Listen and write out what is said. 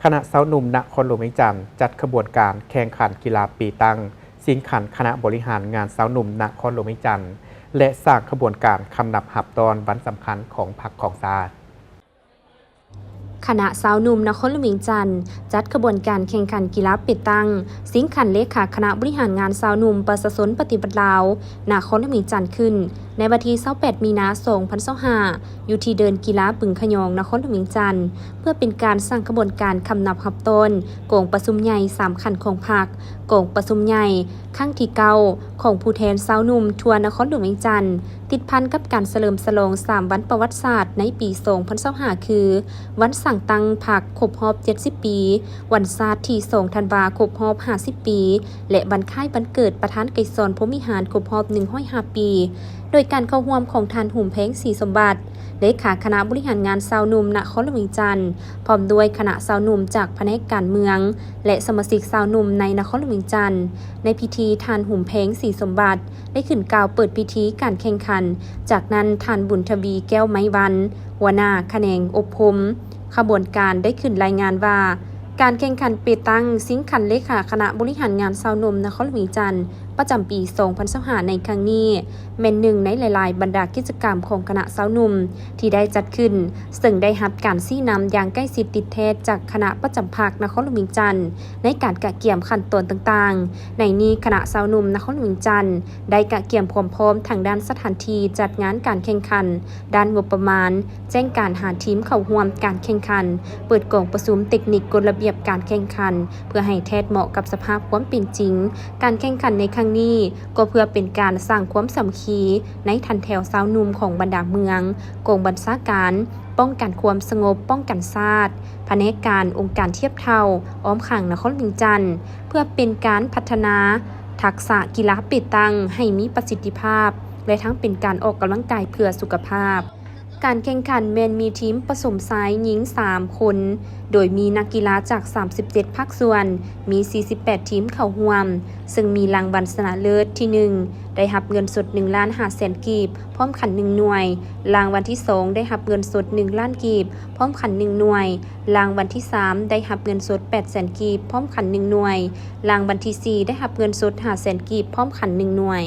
ຄະນະຊາວໜຸ່ມນະຄອນຫຼວງວຽງຈັນ ຈັດຂະບວນການແຂ່ງຂັນກິລາເປຕັງ ຊິງຂັນຄະນະບໍລິຫານງານຊາວໜຸ່ມນະຄອນຫຼວງວຽງຈັນ ແລະ ສ້າງຂະບວນການຄຳນັບຮັບຕ້ອນວັນສຳຄັນຂອງພັກຂອງຊາດ. ຄະນະຊາວໜຸ່ມນະຄອນຫຼວງວຽງຈັນ ຈັດຂະບວນການແຂ່ງຂັນກິລາເປຕັງ ຊິງຂັນເລຂາຄະນະບໍລິຫານງານຊາວໜຸ່ມປະຊາຊົນປະຕິວັດລາວ ນະຄອນຫຼວງວຽງຈັນຂຶ້ນ ໃນວັນທີຊາວແປດ ມີນາ ສອງພັນຊາວຫ້າ ຢູ່ທີ່ເດີ່ນກິລາບຶງຂະຍອງ ນະຄອນຫຼວງວຽງຈັນ ເພື່ອເປັນການສ້າງຂະບວນການຄຳນັບຮັບຕ້ອນກອງປະຊຸມໃຫຍ່ສາມຂັ້ນຂອງພັກ, ກອງປະຊຸມໃຫຍ່ຄັ້ງທີເກົ້າ ຂອງຜູ້ແທນຊາວໜຸ່ມທົ່ວນະຄອນຫຼວງວຽງຈັນ ຕິດພັນກັບການສະເຫຼີມສະຫຼອງສາມວັນປະຫວັດສາດໃນປີສອງພັນຊາວຫ້າ ຄື ວັນສ້າງຕັ້ງພັກຄົບຮອບເຈັດສິບປີ, ວັນຊາດທີສອງທັນວາຄົບຮອບຫ້າສິບປີ ແລະ ວັນຄ້າຍວັນເກີດປະທານໄກສອນ ພົມວິຫານ ຄົບຮອບໜຶ່ງຮ້ອຍຫ້າປີ ໂດຍການເຂົ້າຮ່ວມຂອງທ່ານ ຫຸມແພງ ສີສົມບັດ ເລຂາຄະນະບໍລິຫານງານຊາວໜຸ່ມນະຄອນຫຼວງວຽງຈັນ ພ້ອມດ້ວຍຄະນະຊາວໜຸ່ມຈາກພະແນກການເມືອງ ແລະ ສະມາຊິກຊາວໜຸ່ມໃນນະຄອນຫຼວງວຽງຈັນ. ໃນພິທີ ທ່ານ ຫຸມແພງ ສີສົມບັດ ໄດ້ຂຶ້ນກ່າວເປີດພິທີການແຂ່ງຂັນ, ຈາກນັ້ນ ທ່ານ ບຸນທະວີ ແກ້ວໄມ້ວັນ ຫົວໜ້າຂະແໜງອົບຮົມຂະບວນການ ໄດ້ຂຶ້ນລາຍງານວ່າ ການແຂ່ງຂັນເປຕັງຊິງຂັນເລຂາຄະນະບໍລິຫານງານຊາວໜຸ່ມນະຄອນຫຼວງວຽງຈັນ ປະຈຳປີສອງພັນຊາວຫ້າ ໃນຄັ້ງນີ້ ແມ່ນໜຶ່ງໃນຫຼາຍໆບັນດາກິດຈະກຳຂອງຄະນະຊາວໜຸ່ມທີ່ໄດ້ຈັດຂຶ້ນ, ເຊິ່ງໄດ້ຮັບການຊີ້ນຳຢ່າງໃກ້ຊິດຕິດແທດຈາກຄະນະປະຈຳພັກນະຄອນຫຼວງວຽງຈັນ ໃນການກະກຽມຂັ້ນຕອນຕ່າງໆ. ໃນນີ້ ຄະນະຊາວໜຸ່ມນະຄອນຫຼວງວຽງຈັນ ໄດ້ກະກຽມຄວາມພ້ອມທາງດ້ານສະຖານທີ່ຈັດງານການແຂ່ງຂັນ, ດ້ານງົບປະມານ, ແຈ້ງການຫາທີມເຂົ້າຮ່ວມການແຂ່ງຂັນ, ເປີດກອງປະຊຸມເຕັກນິກກົດລະບຽບການແຂ່ງຂັນ ເພື່ອໃຫ້ແທດເໝາະກັບສະພາບຄວາມເປັນຈິງ. ການແຂ່ງຂັນໃນຄັ້ງນີ້ກໍເພື່ອເປັນການສ້າງຄວາມສາມັກຄີໃນຖັນແຖວຊາວໜຸ່ມຂອງບັນດາເມືອງ, ກອງບັນຊາການປ້ອງກັນຄວາມສະຫງົບປ້ອງກັນຊາດ, ພະແນກການ, ອົງການທຽບເທົ່າ, ອ້ອມຂ້າງນະຄອນຫຼວງວຽງຈັນ ເພື່ອເປັນການພັດທະນາທັກສະກິລາເປຕັງໃຫ້ມີປະສິດທິພາບ ແລະ ທັງເປັນການອອກກຳລັງກາຍເພື່ອສຸຂະພາບ. ການແຂ່ງຂັນແມ່ນມີທີມປະສົມຊາຍຍິງສາມຄົນ, ໂດຍມີນັກກິລາຈາກສາມສິບເຈັດພາກສ່ວນ, ມີສີ່ສິບແປດທີມເຂົ້າຮ່ວມ, ເຊິ່ງມີລາງວັນຊະນະເລີດທີໜຶ່ງ ໄດ້ຮັບເງິນສົດໜຶ່ງລ້ານຫ້າແສນກີບ ພ້ອມຂັນໜຶ່ງໜ່ວຍ, ລາງວັນທີສອງ ໄດ້ຮັບເງິນສົດໜຶ່ງລ້ານກີບ ພ້ອມຂັນໜຶ່ງໜ່ວຍ, ລາງວັນທີສາມ ໄດ້ຮັບເງິນສົດແປດແສນກີບ ພ້ອມຂັນໜຶ່ງໜ່ວຍ, ລາງວັນທີສີ່ ໄດ້ຮັບເງິນສົດຫ້າແສນກີບ ພ້ອມຂັນໜຶ່ງໜ່ວຍ.